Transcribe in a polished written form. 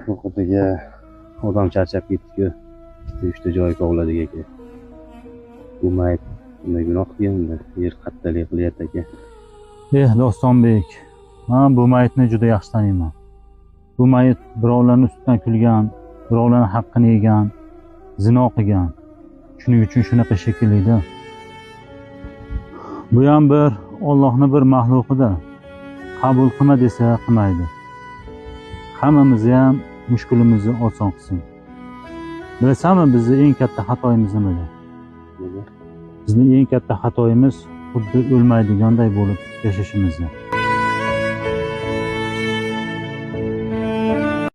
Qo'rqit aka, odam charchab ketdi-ku. Ikkita, uchta joy kovladik aka. Bu mayit nima gunoh qilgandi? Yer qattalik qilyapti aka. Eh, Dostonbek, man bu mayitni juda yaxshi taniyman. Bu mayit birovlarni ustidan kulgan, birovlarni haqqini yegan, zino qilgan. Shuning uchun shunaqa shekillida. Bu ham bir Allohning bir maxluqida. Qabul qilma desa qilmaydi. Hammamizni ham mushkulimizni oson qilsin. Bilasanmi, bizni eng katta xatoyimiz nimada? Nima? Bizning eng katta xatoyimiz xuddi o'lmaydiganday bo'lib yashashimizda.